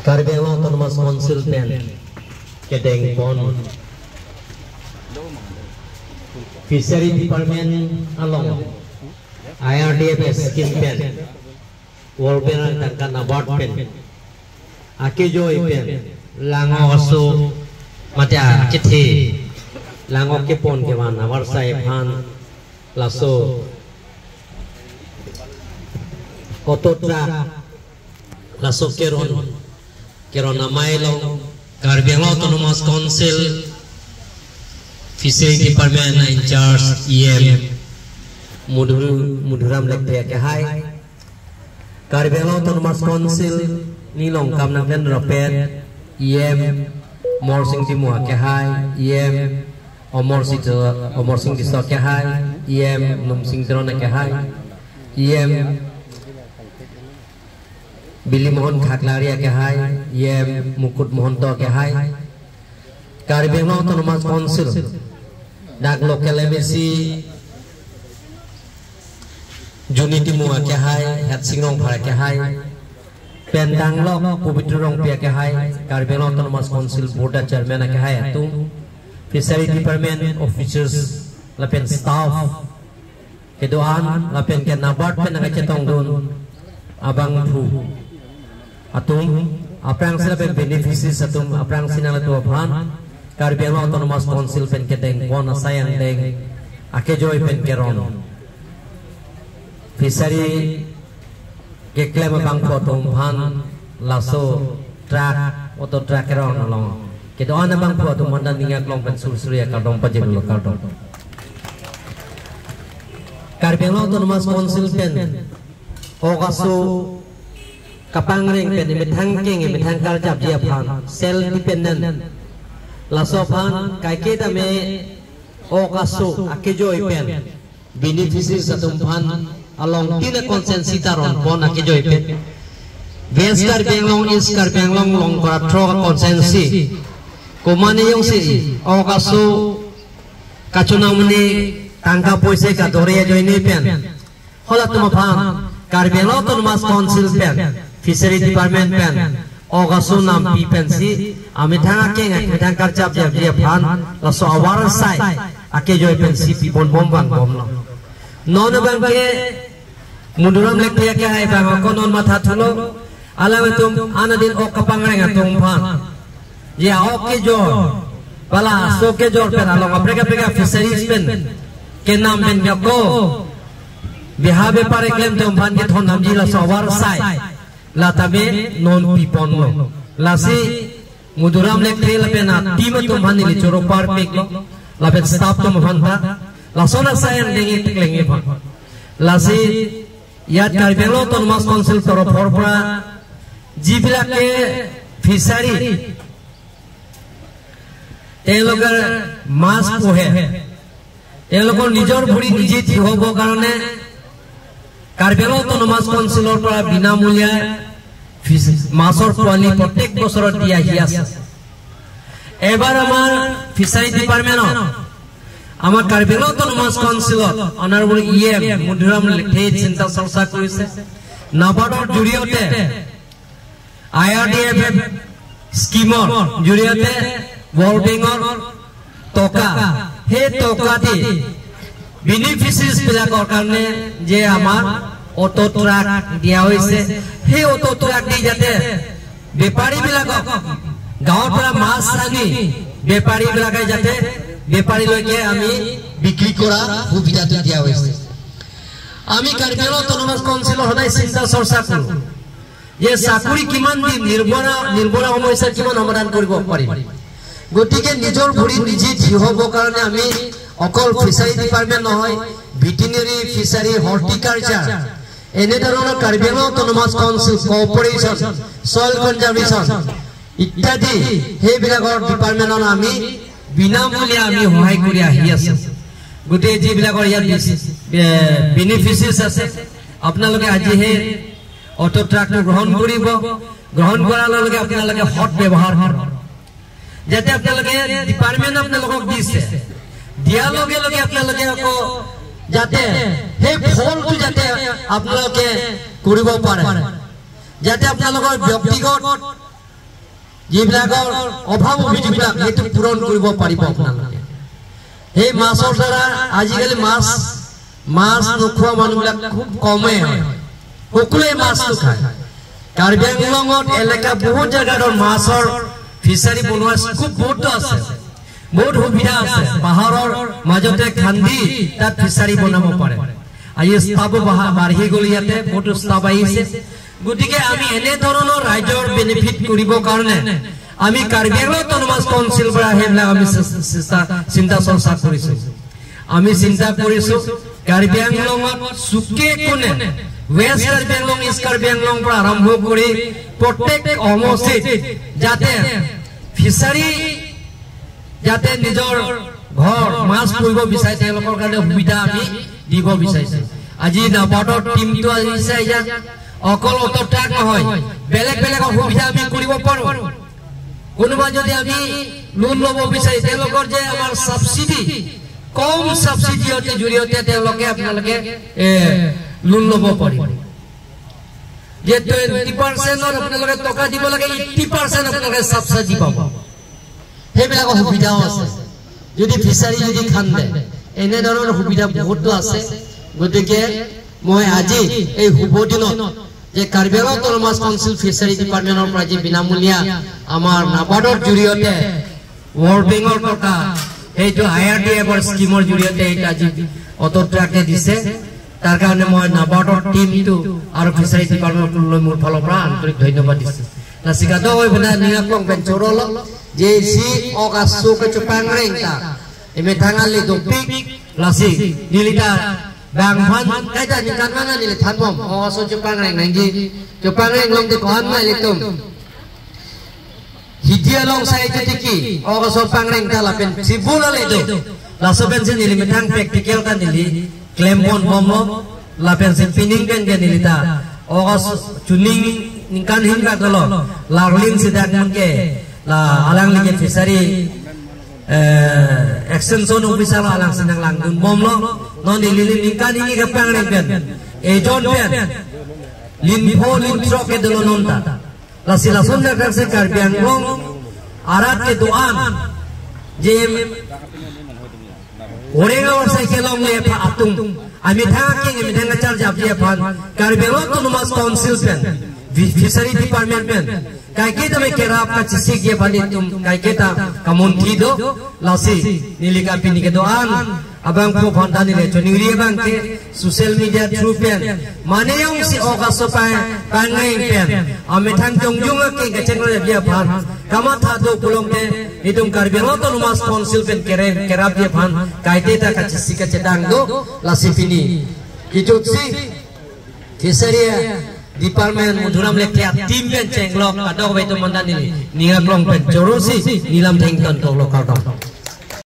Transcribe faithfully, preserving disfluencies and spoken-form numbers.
Karbi Anglong Autonomous Council pen kedengpon Fishery Department along I R D F scheme pen World Bank tangka NABARD pen akejoi pen lang-ok aso mate akethe lang-ok kepon kevan avarsai aphan laso auto truck laso keron keron amei along Karbi Anglong Autonomous Council Fishery Department in charge E M Madhu- Madhuram Lekthe akehai, Karbi Anglong Autonomous Council nilong kam nangklen rapet E M Amarsing Timung akehai, E M Amarsing Tisso- Amarsing Tisso akehai, E M Lumsing Teron akehai, E M Bilimohon Khaklari akehai, E M Mukut Mahanta akehai, Karbi Anglong Autonomous Council dak local M A C Juni Timung akehai, Headsing Rongphar akehai, pen danglok Pobitro Rongpi akehai, Karbi Anglong Autonomous Council Board Chairman akehai atum, Fishery Department officers lapen staff kedo-an lapen ke NABARD pen nangkachetongdun abangphu atum, aphrangsi lapen beneficiaries atum aphrangsi nanglitum aphan Karbi Anglong Autonomous Council pen kedengpon asai angdeng akejoi pen keron fishery keklem abangphu atum aphan laso truck, auto truck kerong along kedo-an abangphu atum aphan ning aklong pen sursuri akardom pajirlo, kardom. Karbi Anglong Autonomous Council pen ok aso kapangreng pen emethang keng emethang karjapji aphan self dependent, laso aphan kaiketa me ok aso akejoi pen beneficiaries atum aphan along tin a constituency ta ronpon akejoi pen West Karbi Anglong, East Karbi Anglong along kora throk a constituency komane jongsi ok aso kachonam ne tangka poisa kadore ajoine pen halatum aphan Karbi Anglong Autonomous Council pen Fishery Department pen ok aso nampi pensi amethang akeng amethang karjapji aphan laso avarsai akejoi pensi pibom bom vangbomlo. Non abangke Madhuram Lekthe akehai abang ako non mathathulo, alanglitum anadin ok kapangreng atum aphan je ok kejor, bala aso kejor pen along kaprek kaprek a fisheries pen kenam pen ako beha bepar keklem atum aphan kethon namji laso avarsai latame non piponlo. Lasi Madhuram Lekthe lapen a team atum aphan neli choro parpiklo, lapen staff atum aphan ta lason asai angdeng keklem aphan. Lasi ইয়াত কাৰ্বি Anglong autonomous council তৰফৰ পৰা যিবিলাকে ফিচাৰী, তেওঁলোকে মাছ পোহে, তেওঁলোকৰ নিজৰ ভৰিত নিজে থিয় হ'বৰ কাৰণে কাৰ্বি আংলং অট'নমাছ কাউন্সিলৰ পৰা বিনামূলীয়া ফিচ- মাছৰ পোৱালি প্ৰত্যেক বছৰত দি আহি আছে। এবাৰ আমাৰ ফিচাৰী ডিপাৰ্টমেণ্টত আমাৰ কাৰ্বি আংলং অট'নমাছ কাউন্সিলত অনাৰেবল ই এম মধুৰাম লেথেৰীয়ে চিন্তা চৰ্চা কৰিছে। নাবাৰ্ডৰ জৰিয়তে I R D F F স্কিমৰ জৰিয়তে ৱৰ্ল্ড বেংকৰ টকা, সেই টকা দি বেনিফিচিয়াৰীজ বিলাকৰ কাৰণে যে আমাৰ অটো ট্ৰাক দিয়া হৈছে, সেই অটো ট্ৰাক দি যাতে বেপাৰী বিলাকক গাঁৱৰ পৰা মাছ আনি বেপাৰী বিলাকে যাতে বেপাৰীলৈকে আমি বিক্ৰী কৰা সুবিধাটো দিয়া হৈছে। আমি কাৰ্বি আংলং অট'নমাছ কাউন্সিলত সদায় চিন্তা চৰ্চা কৰোঁ যে চাকৰি কিমান দিম, নিবনুৱা নিবনুৱা সমস্যা কিমান সমাধান কৰিব পাৰিম। গতিকে নিজৰ ভৰিত নিজে থিয় হ'বৰ কাৰণে আমি অকল ফিচাৰী ডিপাৰ্টমেণ্ট নহয়, ভেটেৰিনেৰী, ফিচাৰী, হৰ্টিকালচাৰ, এনেধৰণৰ Karbi Anglong autonomous council, corporation, soil conservation ইত্যাদি সেইবিলাকৰ ডিপাৰ্টমেণ্টত আমি বিনামূলীয়া আমি সহায় কৰি আহি আছোঁ। গোটেই যিবিলাকৰ ইয়াত বেছি, এ, বেনিফিচিয়াৰীজ আছে, আপোনালোকে আজি সেই অটো ট্ৰাকটো গ্ৰহণ কৰিব। গ্ৰহণ কৰাৰ লগে লগে আপোনালোকে সৎ ব্যৱহাৰ কৰক, যাতে আপোনালোকে ডিপাৰ্টমেণ্ট আপোনালোকক দিছে, দিয়াৰ লগে লগে আপোনালোকে আকৌ যাতে সেই ফলটো যাতে আপোনালোকে কৰিব পাৰে, যাতে আপোনালোকৰ ব্যক্তিগত যিবিলাকৰ অভাৱ অভিযোগবিলাক সেইটো পূৰণ কৰিব পাৰিব আপোনালোকে। সেই মাছৰ দ্বাৰা আজিকালি মাছ, মাছ নোখোৱা মানুহবিলাক খুব কমেই হয়, সকলোৱে মাছটো খায়। কাৰ্বি আংলঙত এলেকা বহুত জেগাত মাছৰ ফিচাৰী বনোৱা স্কোপ বহুত আছে, বহুত সুবিধা আছে। পাহাৰৰ মাজতে খান্দি তাত ফিচাৰী বনাব পাৰে। আজি ষ্টাফো বাঢ়া-, বাঢ়ি গ'ল, ইয়াতে বহুত ষ্টাফ আহিছে। গতিকে আমি এনেধৰণৰ ৰাইজৰ বেনিফিট কৰিবৰ কাৰণে আমি কাৰ্বি আংলং অট'নমাছ কাউন্সিল পৰা সেইবিলাক আমি চে-, চেষ্টা, চিন্তা চৰ্চা কৰিছো। আমি চিন্তা কৰিছো কাৰ্বি আংলঙত চুকে কোণে, ৱেষ্ট কাৰ্বি আংলং, ইষ্ট কাৰ্বি আংলং পৰা আৰম্ভ কৰি প্ৰত্যেক সমষ্টিত যাতে ফিচাৰী, যাতে নিজৰ ঘৰ মাছ পুহিব বিচাৰে, তেওঁলোকৰ কাৰণে সুবিধা আমি দিব বিচাৰিছো। আজি নাবাৰ্ডৰ টিমটো আহিছে ইয়াত, অকল অটো ট্ৰাক নহয়, বেলেগ বেলেগ সুবিধা আমি কৰিব পাৰো। কোনোবা যদি আমি লোন ল'ব বিচাৰে, তেওঁলোকৰ যে আমাৰ ছাবচিডি, কম ছাবচিডিৰ জৰিয়তে তেওঁলোকে, আপোনালোকে, এ, লোন ল'ব পাৰিব। যে টুৱেণ্টি পাৰ্চেণ্টত আপোনালোকে টকা দিব লাগে, এইটি পাৰ্চেণ্ট আপোনালোকে ছাবচিডি পাব। সেইবিলাকৰ সুবিধাও আছে। যদি ফিচাৰী যদি খান্দে, এনেধৰণৰ সুবিধা বহুতো আছে। গতিকে মই আজি এই শুভ দিনত যে কাৰ্বি আংলং অট'নমাছ কাউন্সিল ফিচাৰী ডিপাৰ্টমেণ্টৰ পৰা যে বিনামূলীয়া আমাৰ নাবাৰ্ডৰ জৰিয়তে ৱৰ্ল্ড বেংকৰ টকা, সেইটো আই আৰ ডি এফৰ স্কিমৰ জৰিয়তে এইটো আজি অটো ট্ৰাকে দিছে। তাৰ কাৰণে মই নাবাৰ্ডৰ টিমটো আৰু ফিচাৰী ডিপাৰ্টমেণ্টলৈ মোৰ ফালৰ পৰা আন্তৰিক ধন্যবাদ দিছো। Lasi kadokave pen ning aklong pen chorolo, je isi ok aso kechepangreng ta emethang ale dopik, lasi neli ta bang aphan kaita ningkan mana neli thanbom, ok aso chepangreng nangji, chepangreng longte ko-an ma ilitum. Hidi along sai te tiki, ok aso pangreng ta lapen sibul ale do. Laso pensi neli methang practical ta neli klem ponbomlo, lapensi pining pen ke neli ta ok aso chuning ningkan hini ka dolo, Larlin Sidakmun ke, la alangli ke fishery, eh, extension officer lo, alangsi nanglangdunbomlo. Non neli ningkan hini kepangreng pen, ejon pen linpho linthrok ke dolo non ta. Lasi lason dak si Karbi Anglong arat kedo-an, je oreng aor sai kelongle aphan atum, amethang aking, amethang kacharjapji aphan Karbi Anglong Autonomous Council pen, Fi-, Fishery Department pen kaiketa me kerap kachesikji aphan itum kaiketa kamunthi do. Lasi neli ke pini kedo-an abangphu aphan ta neli choningri abang ke social media through pen, mane jongsi ok aso pai pangreng pen, amethang jongjong aking kachenglapji aphan kamatha do pulote, itum Karbi Anglong Autonomous Council pen kere-, kerapji aphan kaiketa kachesik kachedang do. Lasi pini kechotsi Fishery Department Madhuram Lekthe ateam pen chenglok kadokave atum aphan ta neli ning aklong pen chorosi neli lam thengton koklo, kardom.